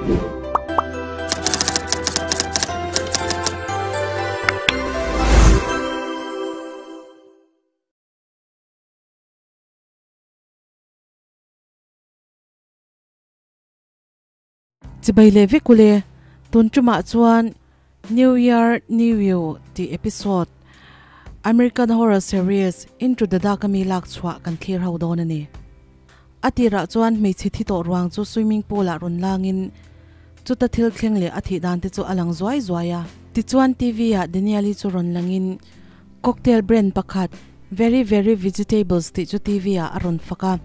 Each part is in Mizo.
Chibai leh vek ule, tun tumah chuan New Year New You tih episode American Horror Series Into the Dark ami lak chhuah kan thlir ho dawn a ni. A tirah chuan hmeichhe thi tawh ruang chu swimming pool ah rawn langin chuta thil thleng leh a thih dan te chu a lang zuai zuai a. Tichuan TV ah Daniel-i chu rawn langin cocktail brand pakhat Very Very Vegetables tih chu TV ah a rawn fak a.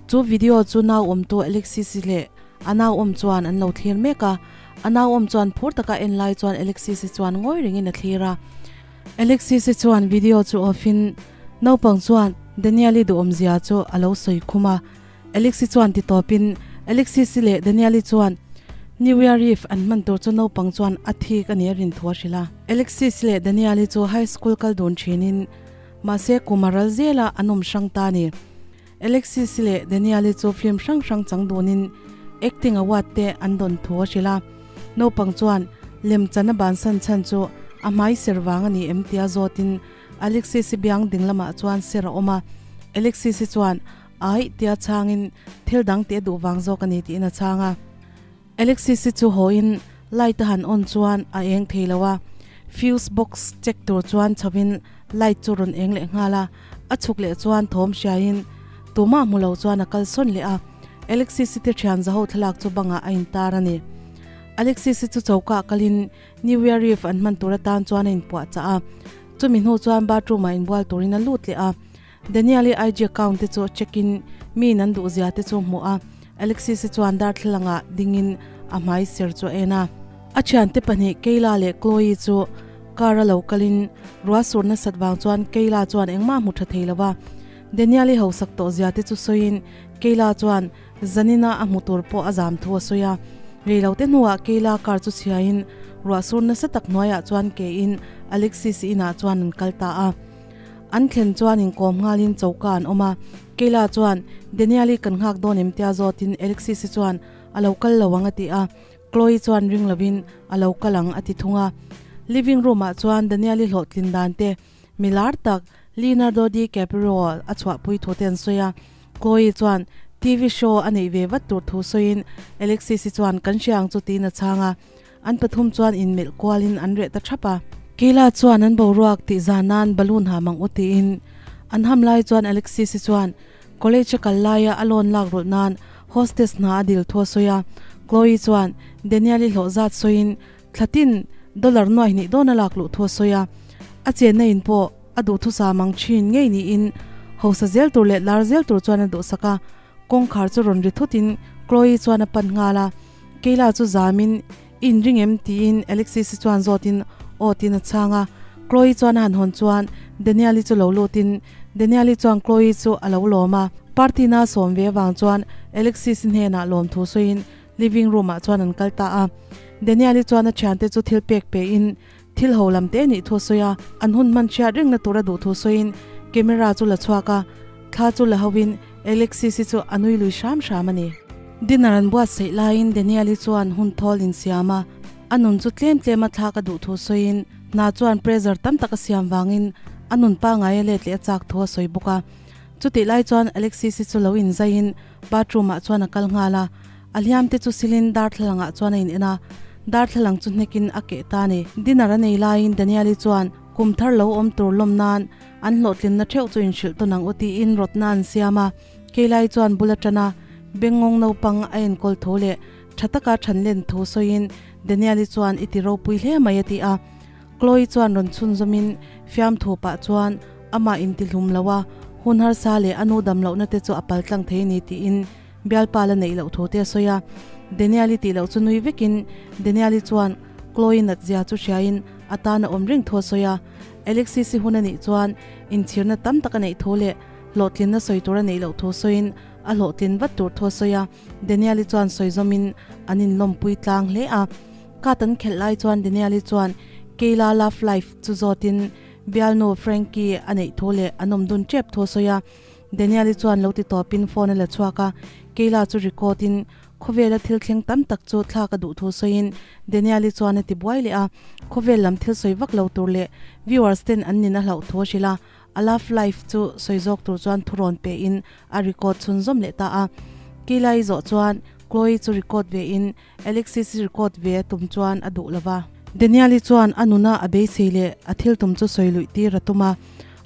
Chu video chu nau awmtu Alexis-i leh a nau awm chuan an lo thlir mek a. A nau awm chuan phur taka en lai chuan Alexis-i chuan ngawi rengin a thlir a. Alexis-i chuan video chu off in naupang chuan Daniel-i duhawmzia chu a lo sawi khum a. Alexi chuan ti tawpin Alexis-i leh Daniel-i chuan New Year Eve an hman tur chu naupang chuan a thik a ni a rin thu a hrilh a. Alexis leh Daniel-i chu high school kal dun thinin mahse kum a ral zela an awm hrang ta a ni. Alexis leh Daniel-i chu film hrang hrang chang dunin acting award te an dawn thu a hrilh a. Naupang chuan lemchan a bansan chhan chu a hmai ser vang a ni em tia zawtin Alexis-i biang ding lamah chuan ser a awm a. Alexis-i chuan Aih tia chhangin thil dang tih a duh vang zawk a ni tiin a chhang a. Alexis-i chu hawiin light a han on chuan a eng thei lo a, fuse box check tur chuan chhovin light chu rawn eng leh nghal a, a chhuk leh chuan thawm hriaiin tumah hmu lo chuan a kal sawn leh a, Alexis-i te thian zaho thlalak chu bangah a intar a ni. Alexis-i chu choka ah kalin New Year Eve an hman tur atan chuan a inpuah chah a, chumi hnu chuan bathroom ah inbual turin a lut leh a. Daniel-i IG account te chu check in miin an duh zia te chu hmuh a, Alexis-i chuan darthlalang ah ding in a hmai ser chu a en a. A thiante pahnih Kayla leh Chloe chu car a lo kal in ruah sur nasat vang chuan Kayla chuan engmah a hmu tha thei lo a. Daniel-i hausak tawh zia te chu sawi in Kayla chuan zanin a a hmu tur pawh a zam thu a sawi a. Reilote hnuah Kayla car chu chhia in ruah sur nasa tak hnuaiah chuan ke in Alexis-i inah chuan an kal ta a. An thlen chuan inkawm nghalin choka an awm a, Kayla chuan Daniel-i kan nghak dawn em tia zawtin Alexis-i chuan a lo kal lo ang a ti a, Chloe chuan ring lovin a lo kal ang a ti thung a. Living room-ah chuan Daniel-i hlawhtlin dan te mi lar tak Leonardo DiCaprio a chhuahpui thu te an sawi a, Chloe chuan TV show a neih ve vat tur thu sawiin Alexis-i chuan kan hria ang chu tiin a chhang a. An pathum chuan inmelh kualin an reh ta thap a. Kayla chuan an boruak tih zan nan balloon ha mang u tiin an ham lai chuan Alexis-i chuan college a kal laia a loan lak rulh nan hostess hna a dil thu a sawi a. Chloe chuan Daniel-i hlawh zat sawiin thlatin dollar nuai hnih dawn a lak luh thu a sawi a. A chenna in pawh a duhthusa mang thin ngei niin hausa zel tur leh lar zel tur chuan a duhsak a. Kawngkhar chu rawn ri thutin Chloe chuan a pan nghal a. Kayla chu zamin, I inring em? tiin Alexis-i chuan zawtin aw tiin a chhang a. Chloe chuan a han hawn chuan Daniel-i chu lo lutin Daniel-i chuan Chloe chu a lo lawm a. Party na sawm ve avang chuan Alexis-i hnenah lawm thu sawiin living room ah chuan an kal ta a. Daniel-i chuan a thiante chu thil pek pein thil ho lam te nih thu a sawi a, an hun hman chhiat rengna tur a duh thu sawiin camera chu la chhuak a, thla chu la hoin Alexis-i chu a nui lui hram hram a ni. Dinner an buatsaih laiin Daniel-i chuan hun thawl insiam a, a nun chu tlem tlem a thlak a duh thu sawiin hna chuan pressure tam tak a siam vangin a nun pangai a let leh a chak thu a sawi bawk a. Chutih lai chuan Alexis-i chu lo inzaiin bathroom ah chuan a kal nghal a, A hliam te chu silin darthlalang ah chuan a in en a, darthlalang chu hnekin a keh ta a ni. Dinner a nei laiin Daniel-i chuan kum thar lo awm tur lawm nan an hlawhtlinna theuh chu inhrilh tawn ang u tiin rawtna an siam a. Keilai chuan bul atana bengngawng naupang a enkawl thu leh tha taka than len thu sawiin Daniel-i chuan i ti ropui hle mai a ti a. Chloe chuan rawn chhunzawmin fiamthu pah chuan amah intihlum lo a, hun harsa leh a nu dam lohna te chu a paltlang thei a ni tiin Bialpa la neih loh thu te a sawi a, Daniel-i tih loh chu nui vekin Daniel-i chuan Chloe nat zia chu hriain a tan a awm reng thu a sawi a, Alexis-i hun a nih chuan inchhirna tam tak a neih thu leh hlawhtlinna sawi tur a neih loh thu sawiin a hlawhtlin vat tur thu a sawi a, Daniel-i chuan sawi zawmin an inlawmpui tlang hle a. Kat an khelh lai chuan Daniel-i chuan Kayla love life chu zawtin bialnu Frankie a neih thu leh an awm dun tep thu a sawi a, Daniel-i chuan lo ti tawpin phone a la chhuak a, Kayla chu record in Khawvela thil thleng tam tak chu thlak a duh thu sawiin Daniel-i chuan a ti buai leh a, khawvel lam thil sawi vak lo tur leh viewers ten an nin a hlauh thu a hrilh a, a love life chu sawi zawk tur chuan thurawn pe in a record chhunzawm leh ta a. Kayla-i zawh chuan Chloe chu record ve in Alexis-i record ve a tum chuan a duh lo va. Daniel-i chuan a nuna a beisei leh a thil tum chu sawi luih tir a tum a,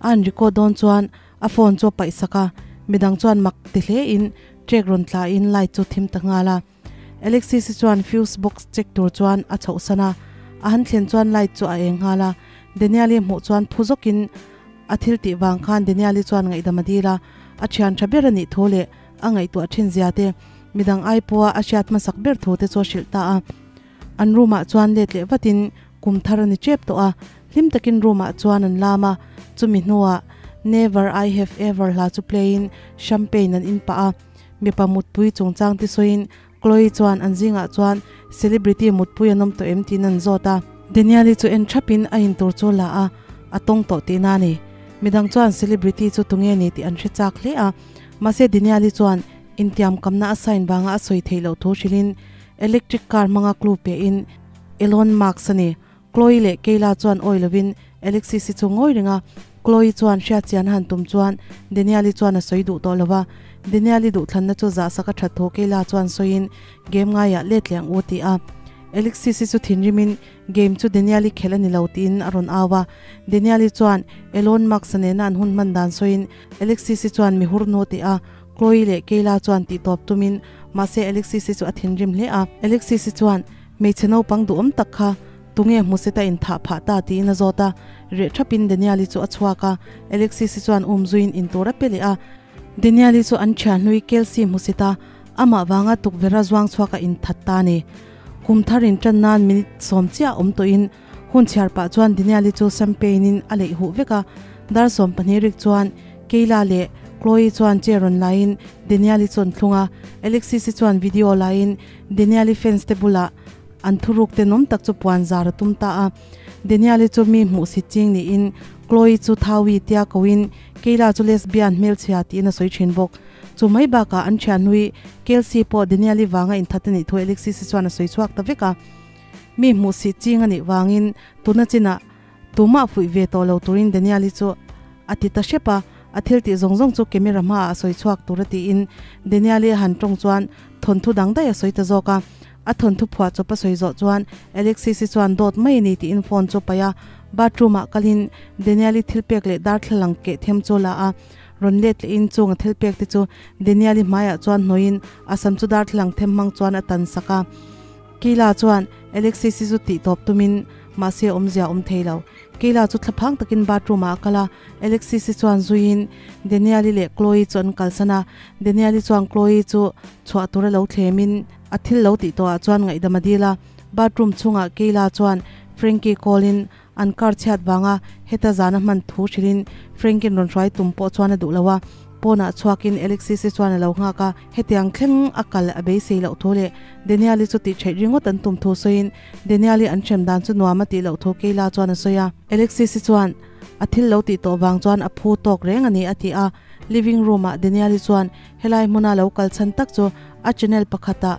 a han record dawn chuan a phone chu a paih sak a, midang chuan mak ti hle in Trek rawn tla in light chu thim ta nghal a. Alexis-i chuan fuse box check tur chuan a chhoh san a, a han thlen chuan light chu a eng nghal a. Daniel-i hmuh chuan phu zawk in a thil tih vang khan Daniel-i chuan ngaihdam a dil a, a thian tha ber a nih thu leh a ngaihtuah thin zia te, midang ai pawha a hriat hmasak ber thu te chu a hrilh ta a. An room ah chuan let leh vat in kum thar a ni tep tawh a, hlim takin room ah chuan an lam a, chumi hnuah Never I Have Ever hla chu play in champagne an in pah a, mipa mutpui chungchang te sawiin Chloe chuan an zingah chuan celebrity mutpui an awm tawh em tiin an zawt a. Daniel-i chu en thap in a in tur chu la a, a tawng tawh tihna a ni. Midang chuan celebrity chu tunge ni tih an hre chak hle a, mahse Daniel-i chuan intiamkamna a sign vanga a sawi theih loh thu hrilhin Electric car hmanga clue pe in Elon Musk a ni. Chloe leh Kayla chuan awi lovin Alexis-i chu ngawi reng a, Chloe chuan hriat chian a han tum chuan Daniel-i chuan a sawi duh tawh lo va, Daniel-i duhthlanna chu zahsak a that thu Kayla chuan sawiin game ngaiah let leh ang u ti a. Alexis-i chu thinrimin game chu Daniel-i khelh a ni lo tiin a rawn au a, Daniel-i chuan Elon Musk-a nena an hun hman dan sawiin Alexis-i chuan mi hur nu ti a, Chloe leh Kayla chuan tihtawp tumin mahse Alexis-i chu a thinrim hle a, Alexis-i chuan Hmeichhe naupang duhawm tak kha tunge hmusita inthah phah ta tiin a zawt a, reh thapin Daniel-i chu a chhuak a, Alexis-i chuan um zuiin intur a pe leh a. Daniel-i chu an thian hlui Kelsey hmusita amah vanga tukverha zuang chhuak a inthat ta a ni. Kum thar intan nan minute sawm chiah awm tawhin hun chhiar pah chuan Daniel-i chu champagne-in a leih huh vek a, dar 12 rik chuan Kayla leh Chloe chuan chair rawn laiin Daniel-i chu an thlung a, Alexis-i chuan video laiin Daniel-i fans te bulah an thuruk tenawm tak chu puan zar a tum ta a. Daniel-i chu mi hmuhsit ching niin Chloe chu Thawi tia koin Kayla chu lesbian hmelchhia tiin a sawi thin bawk. Chu mai bakah an thian hlui Kelsey pawh Daniel-i vanga inthat a nih thu Alexis-i chuan a sawi chhuak ta vek a. Mi hmuhsit ching a nih vangin tuna chinah Tumah fuih ve tawh lo turin Daniel-i chu a ti ta hrep a, a thil tih zawng zawng chu camera hmaah a sawi chhuak tur a tiin Daniel-i a han tawng chuan thawnthu dang daih a sawi ta zawk a. A thawnthu phuah chawp a sawi zawh chuan Alexis-i chuan dawt mai a ni tiin phone chu a paih a, bathroom-ah kalin Daniel-i thil pek leh darthlalang keh them chu a la a, rawn let lehin chung a thil pek te chu Daniel-i hmaiah chuan hnawiin a sam chu darthlalang them hmang chuan a tan sak a. Kayla chuan Alexis-i chu tih tawp tumin Mahse awmzia awm thei lo. Kayla chu thlaphang takin bathroom ah a kal a, Alexis-i chuan zuiin Daniel-i leh Chloe chu an kalsan a. Daniel-i chuan Chloe chu chhuah tura lo thlemin a thil lo tih tawhah chuan ngaihdam a dil a. Bathroom chhungah Kayla chuan Frankie call in an car chhiat vanga heta zana hman thu hrilhin Frankie-in rawn hruai tum pawh chuan a duh lo a. Pawnah chhuakin Alexis-i chuan a lo nghak a, hetiang thleng a kal a beisei loh thu leh Daniel-i chu tih theih ringawt an tum thu sawiin Daniel-i an hrem dan chu nuam a tih loh thu Kayla chuan a sawi a. Alexis-i chuan a thil lo tih tawh vang chuan a phu tawk reng a ni a ti a. Living room-ah Daniel-i chuan helai hmuna lo kal chhan tak chu a channel pakhatah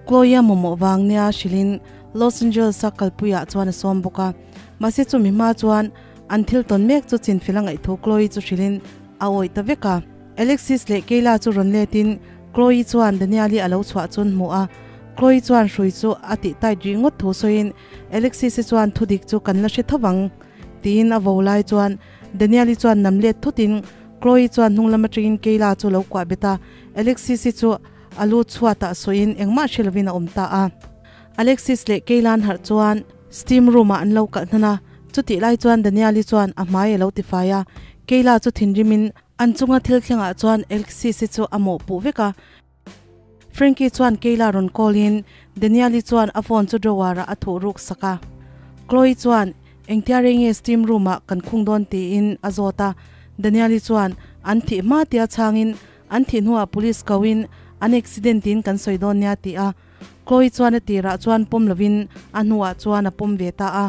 Chloe-a mamawh vang nia hrilhin Los Angeles-a kalpuiah chuan a sawm bawk a. Mahse chumi hma chuan an thil tawn mek chu chinfel a ngaih thu Chloe chu hrilhin a awih ta vek a. Alexis leh Kayla chu rawn letin Chloe chuan Daniel-i a lo chhuah chu an hmu a. Chloe chuan hrui chu a tih tight rih ngawt thu sawiin Alexis-i chuan thudik chu kan la hre tho vang tiin a vo lai chuan Daniel-i chuan nam let thutin Chloe chuan hnung lam atangin Kayla chu lo kuah bet a. Alexis-i chu a lu chhuatah sawiin engmah hre lovin a awm ta a. Alexis leh Kayla an harh chuan steam room-ah an lo kalh hnan a. Chutih lai chuan Daniel-i chuan a hmai a lo tifai a, Kayla chu thinrimin An chunga thil thlengah chuan Alexis-i chu a mawhpuh vek a. Frankie chuan Kayla rawn call in Daniel-i chuan a phone chu drawer ah a thuh ruk sak a. Chloe chuan engtia rei nge steam room ah kan khung dawn tiin a zawt a. Daniel-i chuan an thih hma tia chhangin an thih hnuah police ko in an accident in kan sawi dawn nia ti a. Chloe chuan a tirah chuan pawm lovin a hnuah chuan a pawm ve ta a.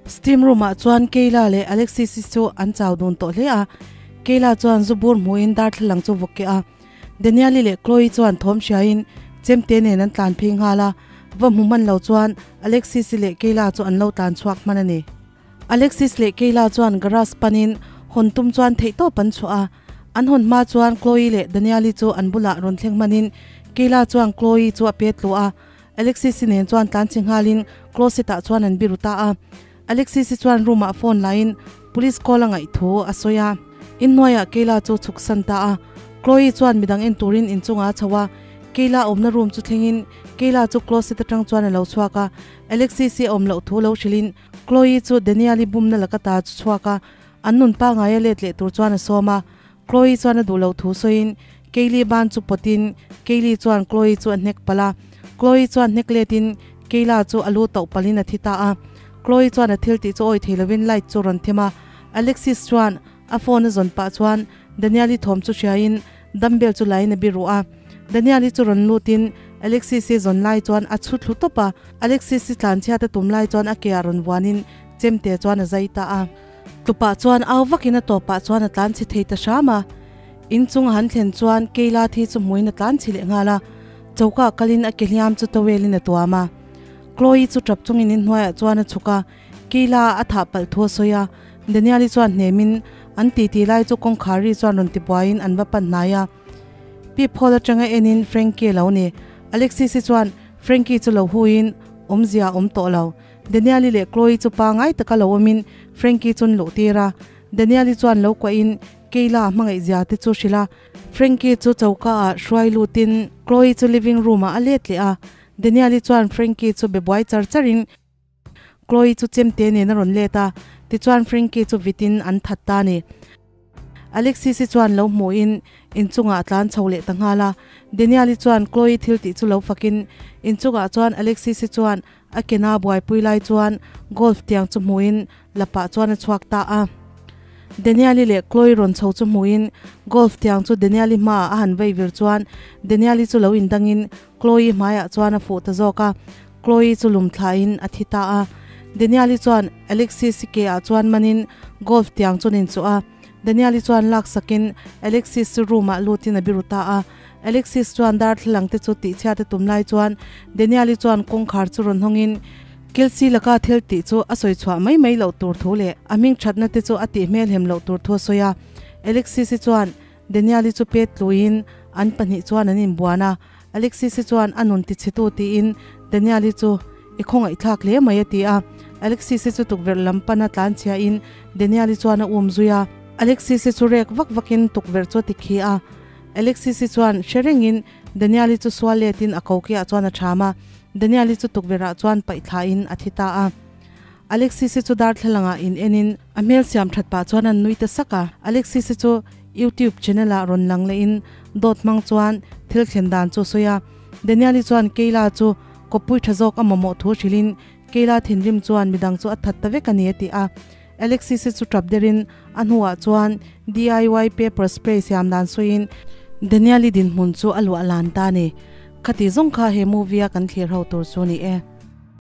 Steam room ah chuan Kayla leh Alexis-i chu an chau dun tawh hle a, Kayla chuan zu bur hmuhin darthlalang chu vawk keh a. Daniel-i leh Chloe chuan thawm hriain Chemte nen an tlan phei nghal a, va hmu hman lo chuan Alexis-i leh Kayla chu an lo tlan chhuak hman a ni. Alexis leh Kayla chuan garage panin hawn tum chuan theihtawp an chhuah a, an hawn hma chuan Chloe leh Daniel-i chu an bulah rawn thleng hmanin Kayla chuan Chloe chu a pet luh a, Alexis-i nen chuan tlan chhe nghalin closet ah chuan an biru ta a. Alexis-i chuan room ah phone laiin police call a ngaih thu a sawi a. Inhnuaiah Kayla chu chhuk san ta a. Chloe chuan midang en turin inchungah a chho a. Kayla awmna room chu thlengin Kayla chu closet atang chuan a lo chhuak a. Alexis-i a awm loh thu lo hrilhin Chloe chu Daniel-i bumna laka ta chu chhuak a, an nun pangaia let leh tur chuan a sawm a. Chloe chuan a duh loh thu sawiin Kaylee ban chu pawtin Kaylee chuan Chloe chu a hnek palh a. Chloe chuan hnek letin Kayla chu a lu tauh palhin a thi ta a. Chloe chuan a thil tih chu awi thei lovin light chu rawn them a. Alexis chuan a phone a zawn pah chuan Daniel-i thawm chu hriain dumbbell chu lain a biruh a. Daniel-i chu rawn lutin Alexis-i zawn lai chuan a chhu thlu tawp a. Alexis-i tlanchhiat a tum lai chuan a ke ah rawn vuanin chemte chuan a zai ta a. Tupah chuan au vakin a tawpah chuan a tlan chhe thei ta hram a. Inchung a han thlen chuan Kayla thi chu hmuin a tlan chhe leh nghal a, choka kalin a ke hliam chu towel in a tuam a. Chloe chu tap chungin inhnuaiah chuan a chhuk a, Kayla a thah palh thu a sawi a. Daniel-i chuan hnemin an titi lai chu kawngkhar ri chuan rawn ti buaiin an va pan hnai a. Pip hall atanga enin Frankie a lo ni. Alexis-i chuan Frankie chu lo huiin awmzia a awm tawh lo. Daniel-i leh Chloe chu pangai taka lo awmin Frankie chuan luh tir a, Daniel-i chuan lo kuahin Kayla a hmangaih zia te chu hrilh a, Frankie chu choka ah hruai lutin Chloe chu living room ah a let leh a, Daniel-i chuan Frankie chu be buai char charin Chloe chu chemte nen a rawn let a, tichuan Frankie chu vitin an that ta a ni. Alexis-i chuan lo hmuhin inchungah a tlan chho leh ta nghal a, Daniel-i chuan Chloe thil tih chu lo fakin inchungah chuan Alexis-i chuan A kena buaipui lai chuan golf tiang chu hmuhin lapah chuan a chhuak ta a. Daniel-i leh Chloe rawn chho chu hmuhin golf tiang chu Daniel-i hmaah a han vei vir chuan Daniel-i chu lo indangin Chloe hmaiah chuan a fuh ta zawk a, Chloe chu lum thlahin a thi ta a. Daniel-i chuan Alexis-i ke ah chuan manin golf tiang chu nin chuh a. Daniel-i chuan lak sakin Alexis chu room-ah lutin a biru ta a. Alexis chuan darthlalang te chu tihchhiat a tum lai chuan Daniel-i chuan kawngkhar chu rawn hawngin Kelsey laka thil tih chu a sawi chhuah mai mai loh tur thu leh a hming thatna te chu a tih hmelhem loh tur thu a sawi a. Alexis-i chuan Daniel-i chu pet tluin an pahnih chuan an inbuan a. Alexis-i chuan a nun tichhetu tiin Daniel-i chu i khawngaihthlak hle mai a ti a. Alexis-i chu tukverh lam pana tlanchhiain Daniel-i chuan a um zui a. Alexis-i chu rek vak vakin tukverh chu a tikhi a. Alexis-i chuan hre rengin Daniel-i chu sual letin a kokiah chuan a ṭham a, Daniel-i chu tukverhah chuan paih thlain a thi ta a. Alexis-i chu darthlalangah in enin a hmel siam ṭhat pah chuan an nui ta sak a. Alexis-i chu YouTube channel-ah rawn lang lehin dawt hmang chuan thil thlen dan chu a sawi a. Daniel-i chuan Kayla chu kawppui ṭha zawk a mamawh thu hrilhin Kayla thinrim chuan midang chu a that ta vek a ni a ti a. Alexis-i chu tap derin a hnuah chuan DIY paper spray siam dan sawiin Daniel-i dinhmun chu a luah lan ta a ni. Khati zawng kha he movie a kan thlir ho tur chu ni e.